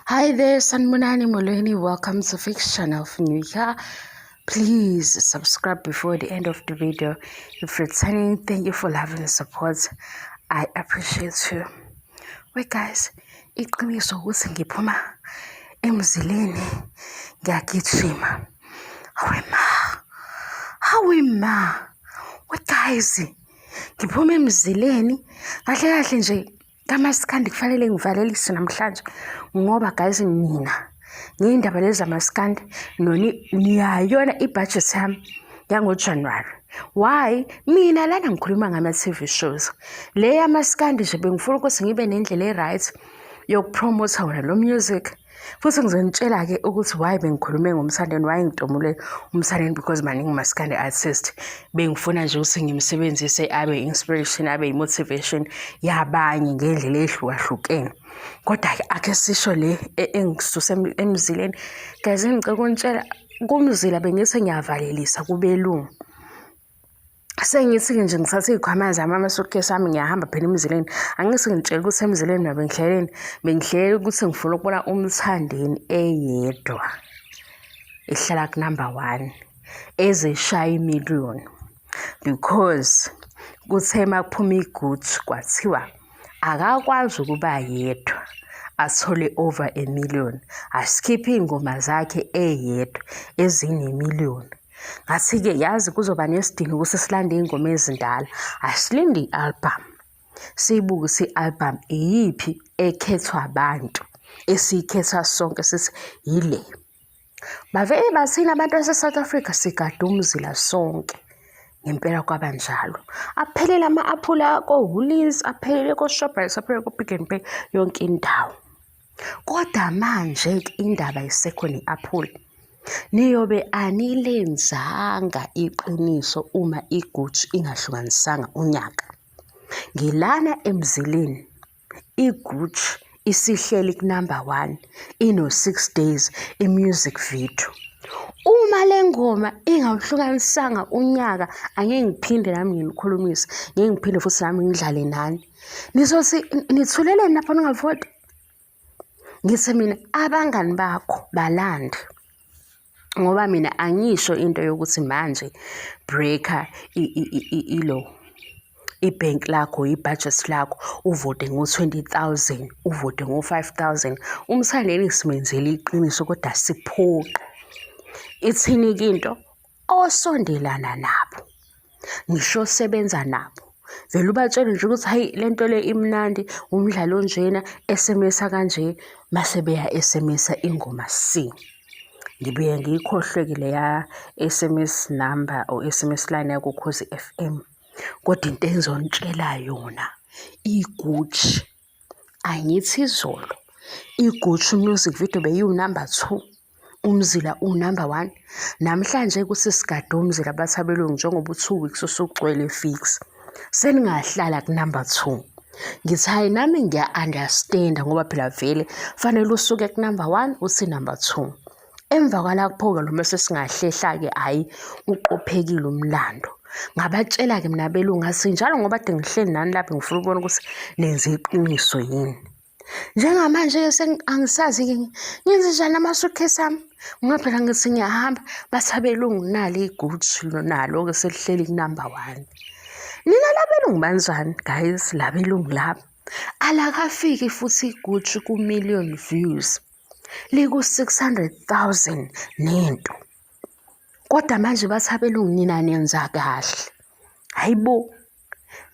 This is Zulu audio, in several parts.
Hi there, Sanibonani Molweni. Welcome to Fix Channel. If new here, please subscribe before the end of the video. If returning, thank you for loving and support. I appreciate you. Wait guys, iqiniso ukuthi ngiphuma emzileni ngiyagijima. Hawe ma. Hawe ma. Wait guys, ngiphuma emzileni kahle kahle nje kamaskandi kufanele ngivalelise namhlanje ngoba guys nina ngey'ndaba lezi zamaskandi noni niyayona i-budget yami yangoJanuwari. Why? Mina lana ngikhuluma ngama-TV shows. Le yamaskandi nje bengifuna ukuthi ngibe nendlela e-right yokupromotha wona lo music. Futhi ngizonitshela-ke ukuthi why bengikhulume ngoMthandeni, why ngitomule uMthandeni because maningi maskandi artist. Bengifuna nje ukuthi ngimsebenzise abe inspiration, abe i-motivation yabanye ngendlela ey'hlukahlukene. Kodwa-ke ake sisho le engisuse emzileni. Guys, engicela ukunitshela kumzila bengithi ngiyavalelisa kubelungu. Sengithi-ke nje ngithathe iy'khwama zami, ama-suitcase ami, ngiyahamba phela emzileni. Angithi ngitshela ukuthi emzileni mina bengihleleni, bengihlele ukuthi ngifuna ukubona uMthandeni eyedwa ehlala ku-number one, ezeshaya imiliyoni because kuthe uma kuphuma i-Gucci kwathiwa akakwazi ukuba yedwa athole over a million, asikhiphe iy'ngoma zakhe eyedwa ezinemiliyoni. Ngathi-ke yazi kuzoba nesidingo ukuthi silande iy'ngoma ezindala, asilinde i-album. Siyibuke ukuthi i-album iyiphi ekhethwa abantu, esiyikhetha sonke sithi yile. Bavele bathini abantu base-South Africa sigade umzila sonke. Ngempela kwaba njalo. Aphelele ama-aphula ko-Woolies, aphelele ko-Shoprite, aphelele ko-Pick n Pay, yonke indawo. Kodwa manje-ke indaba ayisekho ne-aphula. Niyobe anilenzanga iqiniso uma iGucci ingahlukanisanga unyaka. Ngilana emzileni, iGucci isihleli ku-number one, ino-six days i-music video. Uma le ngoma ingawuhlukanisanga unyaka, angeke ngiphinde nami nginikhulumise, ngeke ngiphinde futhi nami ngidlale nani. Nizothi nithuleleni lapho ningavoti? Ngithi mina abangani bakho balande ngoba mina angisho into yokuthi manje break-a ilo ibhenki lakho, ibhajethi lakho uvote ngo-20 000, uvote ngo-5 000. UMthandeni simenzele iqiniso kodwa asiphoqi. Ithini-ke into? Osondelana nabo, ngisho osebenza nabo, vele ubatshele nje ukuthi hhayi le nto le imnandi, umdlalo onjena, SMS-a kanje, mase beya-SMS-a ingoma C. Ngibuye ngiyikhohlwe-ke leya SMS number or SMS line yakuKhozi F_M. Kodwa into engizonitshela yona, iGucci, angithi izolo iGucci music video beyiwu-number two, umzila uwu-number one. Namhlanje kuthi sigade umzila bathi abelungu njengoba u-two weeks usugcwele fix, seningahlala ku-number two. Ngithi hhayi nami ngiya-understand-a ngoba phela vele fanele usuke ku-number one uthi number two. Emva kwalapho-ke noma sesingahlehla-ke hhayi uqophekile umlando. Ngabatshela-ke mina abelungu ngathi njalo ngoba kade ngihleli nani lapha ngifuna ukubona ukuthi nenza iqiniso yini. Njengamanje-ke angisazi-ke ngenze njani ama-suitcase ami ngoba phela ngithi ngiyahamba bathi abelungu nali iGucci nalo-ke selihleli ku-number one. Nina labelungu banjani guys, labelungu laba? Alakafiki futhi iGucci ku-million views, liku-600 000 nento. Kodwa manje bathi abelungu nina nenza kahle. Hhayi bo,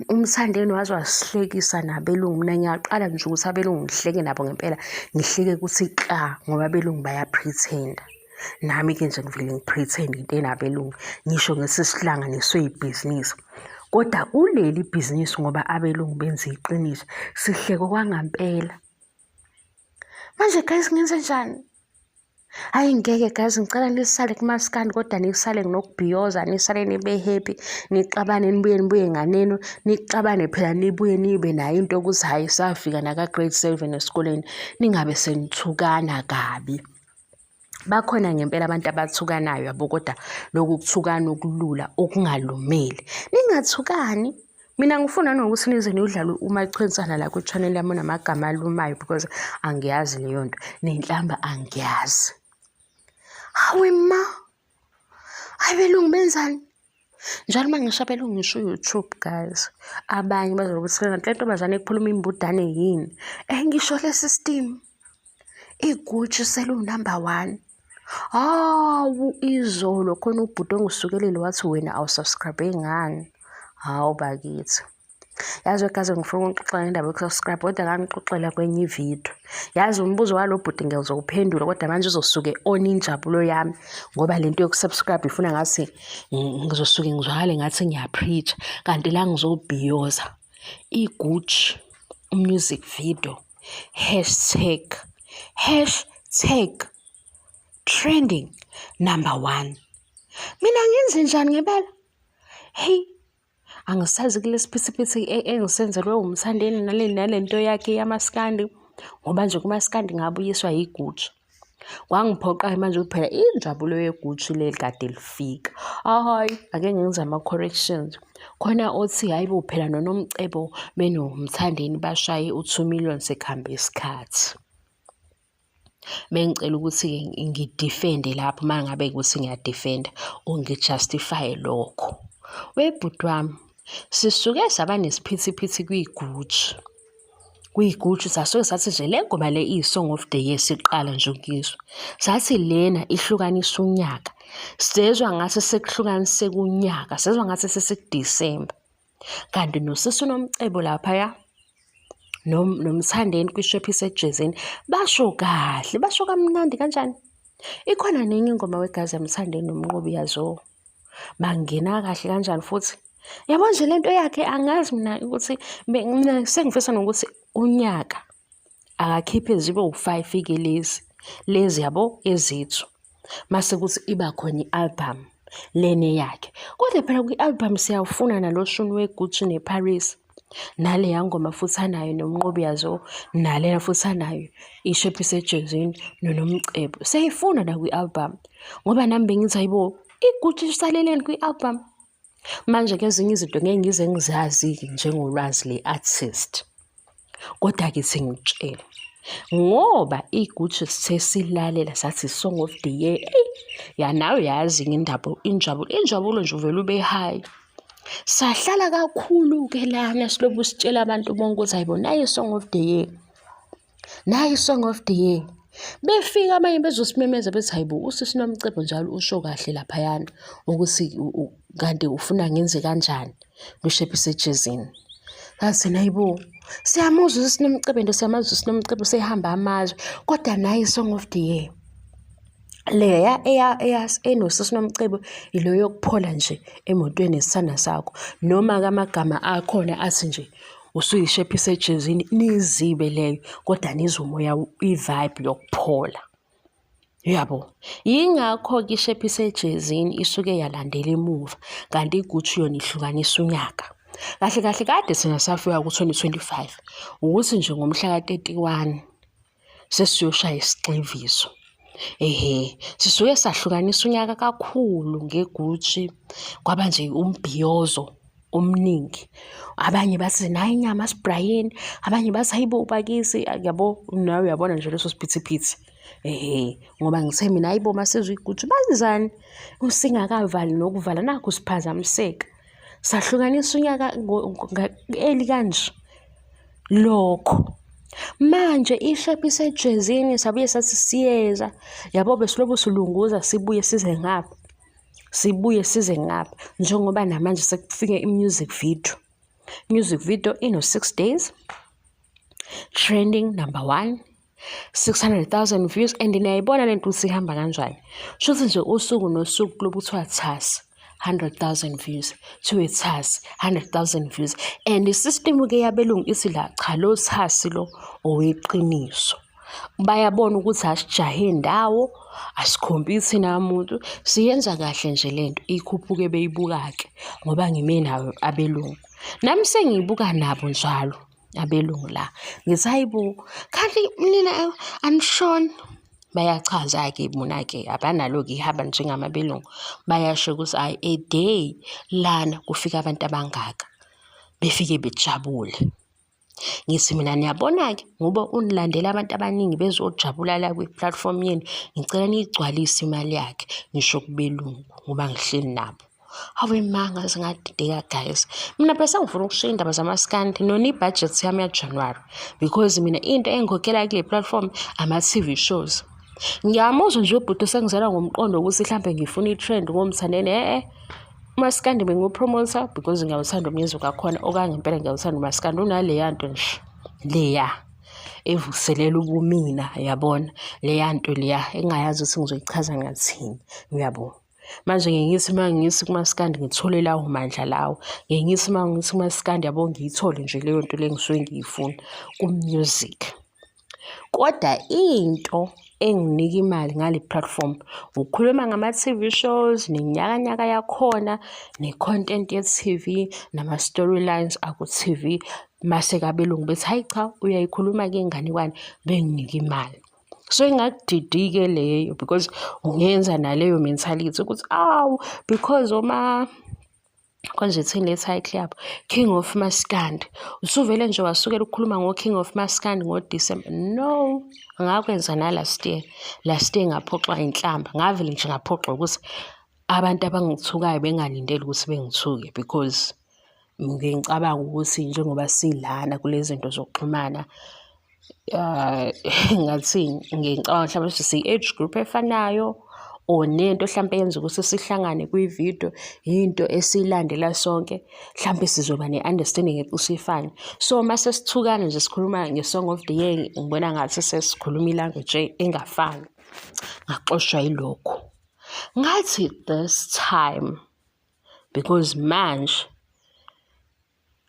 uMthandeni waze wasihlekisa nabelungu. Mina ngiyaqala nje ukuthi abelungu ngihleke nabo ngempela, ngihleke kuthi kla ngoba abelungu baya-pretend-a. Nami-ke nje ngivele ngi-pretend-e into enabelungu, ngisho ngithi sihlanganiswe ibhizinisi. Kodwa kuleli bhizinisi ngoba abelungu benza iqiniso, sihleke okwangampela. Manje guys ngenzenjani? Hhayi ngeke guys, ngicela nisale kumaskandi kodwa nisale nokubhiyoza, nisale nibe happy, nixabane nibuye nibuye nganeno, nixabane phela nibuye nibe nayo into yokuthi hhayi safika naka-grade seven esikoleni, ningabe senithukana kabi. Bakhona ngempela abantu abathukanayo yabo, kodwa lokhu kuthukana okulula okungalumile. Ningathukani. Mina ngifuna nokuthi nize niyodlala umachwensana la kwi-channel yami onamagama alumayo because angiyazi leyo nto nenhlamba angiyazi. Hawe ma, hayi belungu benzani? Njalo uma ngisho abelungu ngisho u-YouTube guys. Abanye bazobe bethi kanti le ntombazane ekhuluma imbudane yini? Ngisho le system. IGucci selu-number one. Hawu izolo khona ubhuti ongisukelile wathi wena awusubscribe ngani? Hawu bakithi. Yazi wegazi ngifuna ukuxoxa ngendaba yokusubscribe kodwa ngangixoxela kwenye ividiyo. Yazi umbuzo walo bhuti ngizowuphendula kodwa manje uzosuke on injabulo yami ngoba lento yokusubscribe ifuna ngathi ngizosuke ngizwakale ngathi ngiyapreacha kanti la ngizobhiyoza. IGucci music video hashtag hashtag trending number one. Mina ngenze njani ngempela? Hey angisazi kulesi phithiphithi engisenzelwe umthandeni nale nalento yakhe yamaskandi ngoba nje kumaskandi ngabuyiswa yiguju. Kwangiphoqa-ke manje ukuthi phela injabulo yeGucci leli kade lifika. Hhayi, ake ngenze ama-corrections. Khona othi hhayi bo phela noNomcebo benoMthandeni bashaye u-two million sekuhambe isikhathi. Bengicela ukuthi-ke ngidifende lapho uma ngabe ukuthi ngiyadifenda or ngijastifye lokho. Webhuti wami, sisuke saba nesiphithiphithi kwiGucci. KwiGucci sasuke sathi nje le ngoma le iyi-song of the year siqala nje ukuyizwa. Sathi lena ihlukanisa unyaka. Sezwa ngathi sekuhlukaniseka unyaka, sezwa ngathi sesikuDisemba. Kanti nosisi uNomcebo laphaya noMthandeni kwishephu isejezini basho kahle, basho kamnandi kanjani. Ikhona nenye ingoma wegazi yaMthandeni noMnqobi yazo. Bangena kahle kanjani futhi. Yabo nje lento yakhe angazi mina ukuthi mina sengifisa nokuthi unyaka akakhiphe zibe u-five-ke lezi, lezi yabo ezethu. Mase kuthi iba khona i-album lena eyakhe. Kodwa phela kwi-album siyawufuna nalo shuni weGucci neParis. Naleya ngoma futhi anayo noMnqobi yazo, nalena futhi anayo ishephu isejezini noNomcebo. Siyayifuna nakwi-album ngoba nami bengithi hayibo iGucci isaleleni kwi-album. Manje-ke ezinye izinto ngeke ngize ngizazi-ke njengolwazi le-artist. Kodwa-ke sengitshele ngoba iGucci sithe silalela sathi song of the year eyi ya nawe uyazi ngendaba injabulo injabulo nje uvele ube high. Sahlala kakhulu-ke lana silobu sitshela abantu bonke ukuthi hayibo nayi i-song of the year. Nayi i-song of the year. Befika abanye bezosimemeza bethi hayibo usisi Nomcebo njalo usho kahle laphayana ukuthi kanti ufuna ngenze kanjani kwishephise ejezini. Sathi hayibo siyamuzwa usisi Nomcebo and siyamazi usisi Nomcebo usehamba amazwe kodwa nayi i-song of the year. Leya enosisi Nomcebo ilo yokuphola nje emotweni nesithanda sakho noma-ke amagama akhona athi nje usuyishephisa ejezini niyizibe leyo kodwa nizwe umoya i-vibe yokuphola. Uyabo? Yingakho-ke ishephisa ejezini isuke yalandela emuva kanti iGucci yona ihlukanisa unyaka. Kahle kahle kade thina safika ku-2025 ukuthi nje ngomhla ka-31 sesiyoshaya isigxivizo. Ehhe, sisuke sahlukanisa unyaka kakhulu ngeGucci, kwaba nje umbhiyozo omningi. Abanye bathi nayi inyama sibrayeni, abanye bathi hayi bo bakithi, yabo nawe uyabona nje leso siphithiphithi. Ehhe, ngoba ngithe mina hayi bo masizwa iGucci benzani? Singakavali nokuvala nakhu siphazamiseka. Sahlukanisa unyaka eli kanje. Lokho. Manje ishephu isejezini sabuye sathi siyeza. Yabo besilobu silunguza sibuye size ngapha. Sibuye size ngapha njengoba namanje sekufike i-music video. Music video ino-six days, trending number one, 600,000 views and niyayibona lento ukuthi ihamba kanjani. Shuthi nje usuku nosuku kulobu kuthiwa thasi 100,000 views, kuthiwe thasi 100,000 views and i-system-ke yabelungu ithi la cha lo thasi lo oweqiniso. Bayabona ukuthi asijahe ndawo, asikhompisi namuntu, siyenza kahle nje lento ikhuphuke beyibuka-ke ngoba ngime nayo abelungu. Nami sengiyibuka nabo njalo. Abelungu la. Ngithi hayi bo, kanti nina anishoni? Bayachaza-ke bona-ke abanalo-ke ihaba njengamabelungu. Bayasho ukuthi hhayi a day lana kufika abantu abangaka. Befike bejabule. Ngithi mina niyabona-ke ngoba unilandela abantu abaningi bezojabula la kwi-platform yenu, ngicela niyigcwalise imali yakhe, ngisho kubelungu ngoba ngihleli nabo. Hawe ma ngaze ngadideka guys. Mina phela sengifuna ukushiya iy'ndaba zamaskandi nona i-budget yami yaJanuwari because mina into engikhokhela kule platform ama-T_V shows. Ngiyamuzwa nje ubhuti usengizela ngomqondo ukuthi hlampe ngifuna i-trend ngomthandeni e-e. Umaskandi bengiwuphromotha because ngiyawuthanda umusic wakhona okangempela ngiyawuthanda umaskandi unaleya nto nje leya evuselela ubumina yabona leya nto leya engingayazi ukuthi ngizoyichaza ngathini uyabo. Manje ngike ngithi uma ngithi kumaskandi ngithole lawo mandla lawo, ngike ngithi uma ngithi kumaskandi yabo ngiyithole nje leyo nto le engisuke ngiyifuna ku-music. Kodwa into enginika imali ngale platform ukukhuluma ngama-T_V shows, nenyakanyaka yakhona, ne-content ye-T_V, nama-storylines aku-T_V. Mase-ke abelungu bethi hhayi cha uyayikhuluma-ke inganekwane, benginike imali. So ingakudidi-ke leyo because ungenza naleyo mentality ukuthi awu because oma konje ithini le title yabo King of Maskandi usuvele nje wasukela ukukhuluma ngo-King of Maskandi ngoDisemba no ngakwenza na last year last year ngaphoxwa inhlamba ngavele nje ngaphoxwa ukuthi abantu abangithukayo bengalindele ukuthi bengithuke because ngicabanga ukuthi njengoba silana kule zinto zokuxhumana ngathini ngicabanga mhlawumbe ukuthi siyi-age group efanayo or nento hlampe eyenza ukuthi sihlangane kwividiyo yinto esiyilandela sonke hlampe sizoba ne-understanding ecishe ifane. So mase sithukana nje sikhuluma nge-song of the year ngibona ngathi sesikhuluma i-language engafani. Ngaxoshwa yilokho. Ngathi this time because manje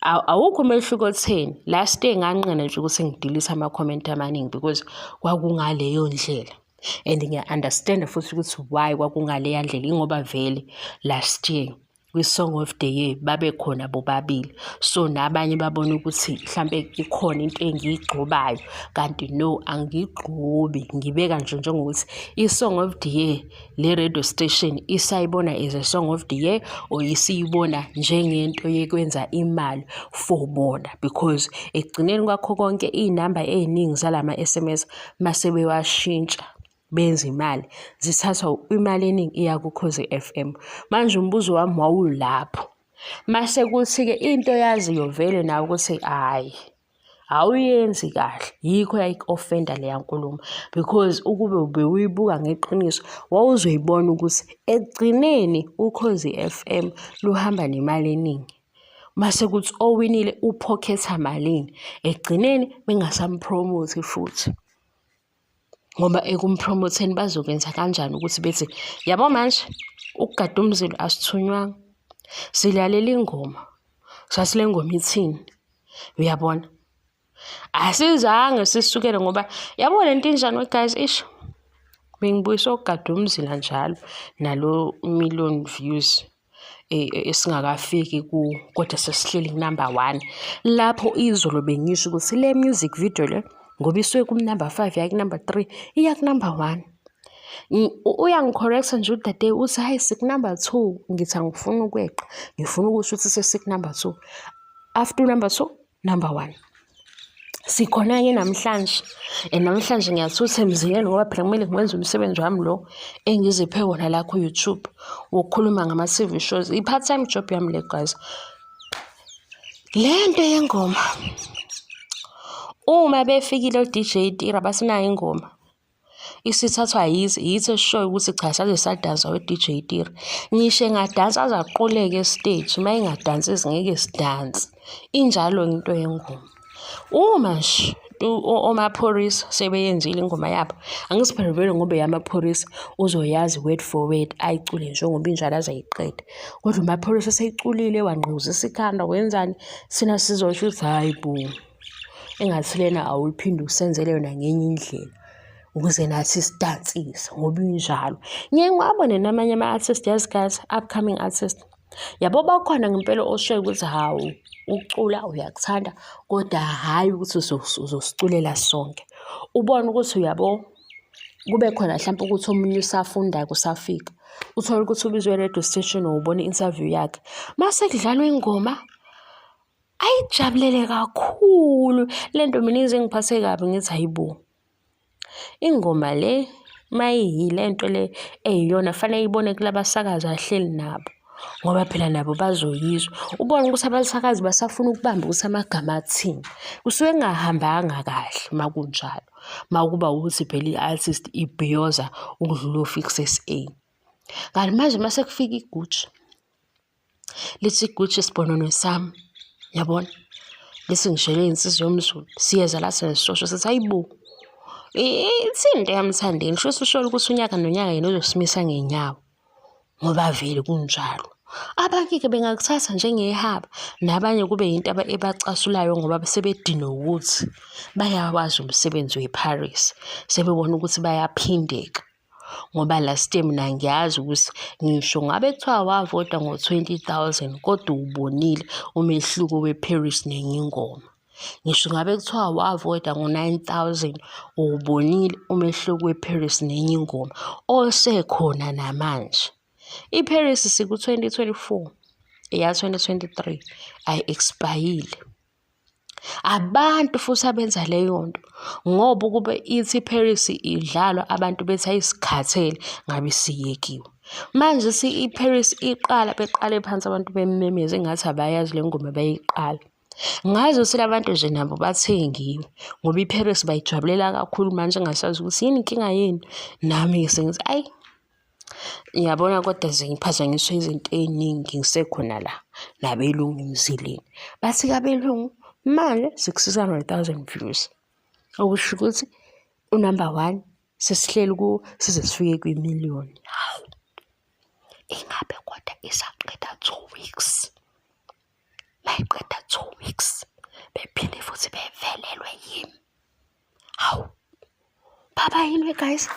awukho umehluko otheni. Last year nganqena nje ukuthi ngidilithe ama-comment amaningi because kwakungaleyo ndlela and ngiya-understand-a futhi ukuthi why kwakungaleya ndlela ingoba vele last year kwi-song of the year babekhona bobabili so nabanye babona ukuthi mhlampe ikhona into engiyigxobayo kanti no angigxobi ngibeka nje njengokuthi i-song of the year le radio station isayibona as a song of the year or isiyibona njengento yekwenza imali for bona because ekugcineni kwakho konke iy'namba ey'ningi zalama-S_M_S mase bewashintsha benza imali zithathwa imali eningi iya kuKhozi F_M. Manje umbuzo wami wawulapho mase kuthi-ke into oyaziyo vele nawe ukuthi hhayi awuyenzi kahle yikho yayiku-offend-a leya nkulumo because ukube bewuyibuka ngeqiniso wawuzoyibona ukuthi ekugcineni Ukhozi F_M luhamba nemali eningi. Mase kuthi owinile uphokhetha malini, ekugcineni bengasamphromothi futhi. Ngoba ekumphromoteni bazokwenza kanjani ukuthi bethi yabo manje ukugada umzila asithunywanga silalela ingoma sathi le ngoma ithini uyabona asizange sisukele ngoba yabo le nto injani we guys ish bengibuyisa ukugada umzila njalo nalo million views esingakafiki kuwo kodwa sesihleli ku-number one. Lapho izolo bengisho ukuthi le music video le ngoba isuke ku-number five iya ku-number three iya ku-number one. Uyangi-correct-a nje udade uthi hhayi siku-number two, ngithi angifuni ukweqa ngifuna ukusho ukuthi sesiku-number two. After u-number two Number one. Sikhona-ke namhlanje and namhlanje ngiyathutha emzileni ngoba phela kumele ngiwenze umsebenzi wami lo engiziphe wona la ku-YouTube wokukhuluma ngama-T_V shows. I-part time job yami le guys. Le nto yengoma uma befikile o-D_J Tira basinayo ingoma. Isithathwa yithi, yithi esishoyo ukuthi cha saze sadansa we-D_J Tira. Ngisho engadansa aze aquleke esiteji, uma engadansi ngeke sidanse. Injalo-ke into yengoma. Uma nje oMaphorisa sebeyenzile ingoma yabo, angithi phela vele ngoba eyaMaphorisa uzoyazi word for word ayicule njengoba injalo aze ayiqede. Kodwa uMaphorisa eseyiculile wangqongqozisa ikhanda wenzani, thina sizosho ukuthi hhayi bo. Engathi lena awuyiphinde usenzele yona ngenye indlela ukuze nathi sidansise ngoba injalo. Ngiye ngiwabone namanye ama-artist yazi guys, upcoming artist. Yabo bakhona ngempela oshoyo ukuthi hawu ukucula uyakuthanda kodwa hhayi ukuthi uzosiculela sonke. Ubone ukuthi uyabo kube khona hlampe ukuthi omunye usafundayo kusafika. Uthole ukuthi ubizwe e-radio station or ubone i-interview yakhe. Mase kudlalwa ingoma. Ayijabulele kakhulu le nto mina ize ingiphathe kabi ngithi hhayi bo. Ingoma le mayiyile nto le eyiyona fanele ibone kulabasakazi ahleli nabo ngoba phela nabo bazoyizwa. Ubone ukuthi abasakazi basafuna ukubamba ukuthi amagama athini. Kusuke kungahambanga kahle uma kunjalo, uma kuba ukuthi phela i-artist ibhiyoza ukudlula o-Fix S_A. Kanti manje uma sekufika iGucci, lithi iGucci sibhonono sami, yabona? Lithi ngishele insizwa yomZulu, siyeza la sesishosho sithi hayi bo. Ithini into yaMthandeni? Shuthi usholo ukuthi unyaka nonyaka yena uzosimisa ngey'nyawo ngoba vele kunjalo. Abanye-ke bengakuthatha njengehaba, nabanye kube yinto ebacasulayo ngoba sebedinwe wukuthi bayawazi umsebenzi weParis, sebebona ukuthi bayaphindeka. Ngoba last year mina ngiyazi ukuthi ngisho ngabe kuthiwa wavota ngo-twenty thousand kodwa uwubonile umehluko weParis nenye ingoma. Ngisho ngabe kuthiwa wavota ngo-nine thousand uwubonile umehluko weParis nenye ingoma osekhona namanje. IParis siku-twenty twenty-four, eya-twenty twenty-three ayi-expire-ile. Abantu futhi abenza leyo nto ngoba ukube ithi iParis idlalwa abantu bethi ayisikhathele ngabe isiyekiwe. Manje iParis iqala beqale phansi abantu bememeze engathi abayazi le ngoma bayiqala. Ngazi ukuthi la bantu nje nabo bathengiwe ngoba iParis bayijabulela kakhulu manje engasazi ukuthi yini inkinga yenu. Nami-ke sengithi ayi Ngiyabona kodwa nje ngiphazanyiswa izinto ey'ningi ngisekhona la nabelungu emzileni. Bathi-ke abelungu manje siku-six hundred thousand views. Okusho ukuthi unamba one sesihleli kuwo size sifike kwimiliyoni. Hawu, ingabe kodwa isaqeda two weeks? Mayiqeda two weeks bephinde futhi bevelelwe yimi. Hawu, baba yini guys?